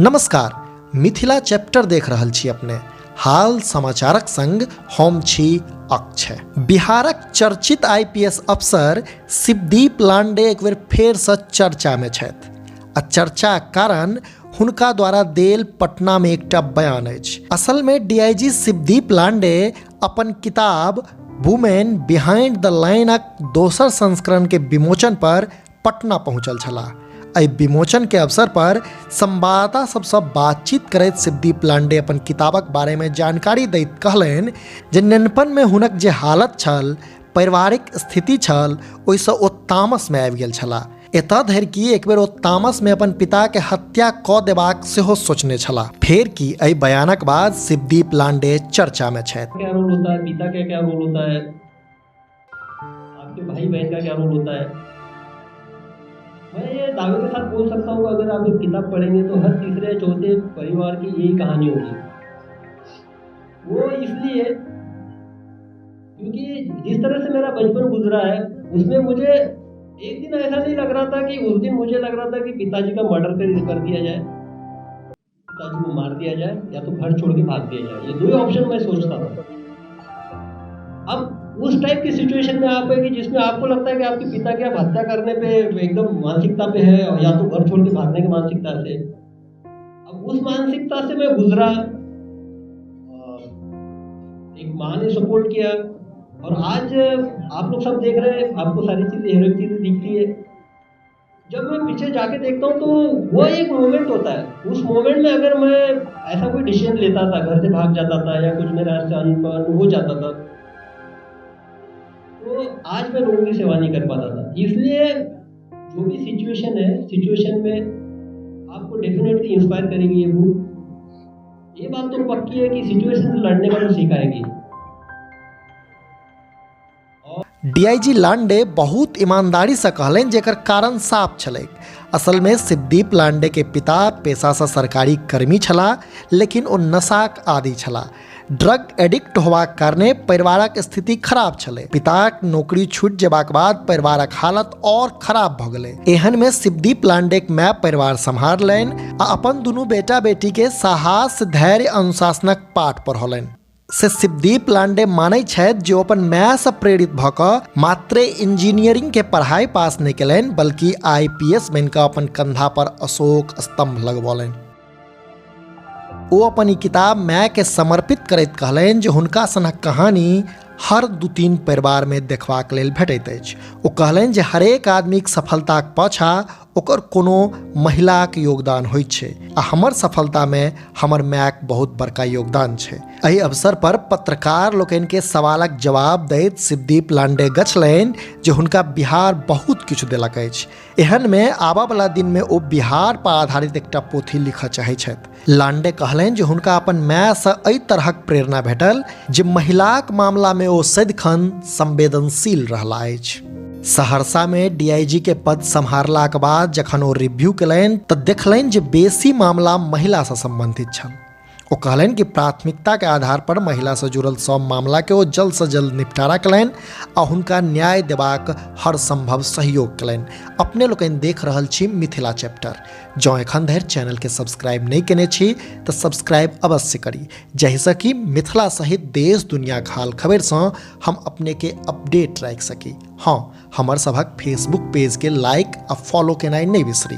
नमस्कार, मिथिला चैप्टर देख रहल छी अपने। हाल समाचारक संग हम छी अक्षय। बिहारक चर्चित आईपीएस अफसर शिवदीप लांडे एक बेर फेरसँ चर्चामे छथि आ चर्चाक कारण हुनका द्वारा देल पटनामे एकटा बयान अछि। असलमे डीआईजी शिवदीप लांडे अपन किताब वुमेन बिहाइंड द लाइनक दोसर संस्करणके विमोचन पर पटना पहुंचल छलाह। एहि विमोचन के अवसर पर संवाददाता सबसँ बातचीत करैत शिवदीप लांडे अपन किताबक बारे में जानकारी दैत कहलनि जे नेनपन में हुनक जे हालत छल, पारिवारिक स्थिति छल, ओहिसँ ओ तामस में आबि गेल छलाह। एतऽ धरि कि एक बेर ओ तामस में अपन पिता के हत्या कऽ देबाक सेहो सोचने छलाह। फेर की, एहि बयानक बाद शिवदीप लांडे चर्चा में छथि। क्या रोल होता है, पिता का क्या रोल होता है, आपके भाई बहन का क्या रोल होता है। मैं ये दावे के साथ बोल सकता हूँ, अगर आप ये किताब पढ़ेंगे तो हर तीसरे चौथे परिवार की यही कहानी होगी। वो इसलिए क्योंकि जिस तरह से मेरा बचपन गुजरा है उसमें मुझे एक दिन ऐसा नहीं लग रहा था कि उस दिन मुझे लग रहा था कि पिताजी का मर्डर कर दिया जाए, पिताजी को मार दिया जाए या तो घर छोड़ के भाग दिया जाए, ये दो ही ऑप्शन मैं सोचता था। अब उस टाइप की सिचुएशन में आप है कि जिसमें आपको लगता है कि आपके पिता की आप हत्या करने पे एकदम मानसिकता पे है और या तो घर छोड़ के भागने की मानसिकता से। अब उस मानसिकता से मैं गुजरा, एक माँ ने सपोर्ट किया और आज आप लोग सब देख रहे हैं, आपको सारी चीज़ें हीरोइक चीज़ें दिखती है। जब मैं पीछे जाके देखता हूँ तो वो एक मोमेंट होता है, उस मोमेंट में अगर मैं ऐसा कोई डिसीजन लेता था, घर से भाग जाता था या कुछ मेरा ऐसा अनबन हो जाता था, तो आज मैं लोगों की सेवा नहीं कर पाता था। इसलिए जो भी सिचुएशन है, सिचुएशन में आपको डेफिनेटली इंस्पायर करेगी ये बुक। ये बात तो पक्की है कि सिचुएशन से लड़ने का तो सिखाएगी। डीआईजी लांडे बहुत ईमानदारी से कहलनि जेकर कारण साफ छलैक। असल में शिवदीप लांडे के पिता पेशा से सरकारी कर्मी छलाह, लेकिन ओ नशाक आदी छलाह। ड्रग एडिक्ट होबाक कारणे परिवारक स्थिति खराब छलै। पिताक नौकरी छूटि जेबाक बाद परिवारक हालत और खराब भऽ गेलै। एहन में शिवदीप लांडेक माय परिवार सम्हारलनि आ अपन दुनू बेटा बेटी के साहस, धैर्य, अनुशासनक पाठ पढ़ौलनि। से शिवदीप लांडे मानै छथि जे ओ अपन मायसँ प्रेरित भऽ कऽ मात्रे इंजीनियरिंग के पढ़ाई पास नहि केलनि, बल्कि आईपीएस बनि कऽ अपन कंधा पर अशोक स्तंभ लगबौलनि। ओ अपन ई किताब माय के समर्पित करैत कहलनि जे हुनका सनक कहानी हर 2-3 परिवार में देखबाक लेल भेटैत अछि। ओ कहलनि जे हरेक आदमीक सफलताक पाछा ओकर कोनो महिलाक योगदान होइत छै आ हमर सफलतामे हमर मायक बहुत बड़का योगदान छै। एहि अवसर पर पत्रकार लोकनि के सवालक जवाब दैत शिवदीप लांडे गछलनि जे हुनका बिहार बहुत किछु देलक अछि। एहन में आबऽ वाला दिन में ओ बिहार पर आधारित एकटा पोथी लिखऽ चाहै छथि। लांडे कहलनि जे हुनका अपन मायसँ एहि तरहक प्रेरणा भेटल जे महिलाक मामला में ओ सदिखन संवेदनशील रहला अछि। सहरसा में डीआईजी के पद सम्हारलाक बाद जखन ओ रिव्यू केलनि तऽ देखलनि जे बेसी मामला महिलासँ संबंधित छल। ओ कहलनि कि प्राथमिकता के आधार पर महिला से जुड़ल सब मामला के ओ जल्द से जल्द निपटारा केलनि आ हुनका न्याय देबाक हर संभव सहयोग केलनि। अपने लोकनि देख रहल छी मिथिला चैप्टर। जँ एखन धरि चैनल के सब्सक्राइब नहि केने छी तऽ सब्सक्राइब अवश्य करी, जाहिसँ कि मिथिला सहित देश दुनियाक हाल खबरिसँ हम अपने के अपडेट राखि सकी। हाँ, हमर सभक फेसबुक पेज के लाइक आ फॉलो केनाइ नहि बिसरी।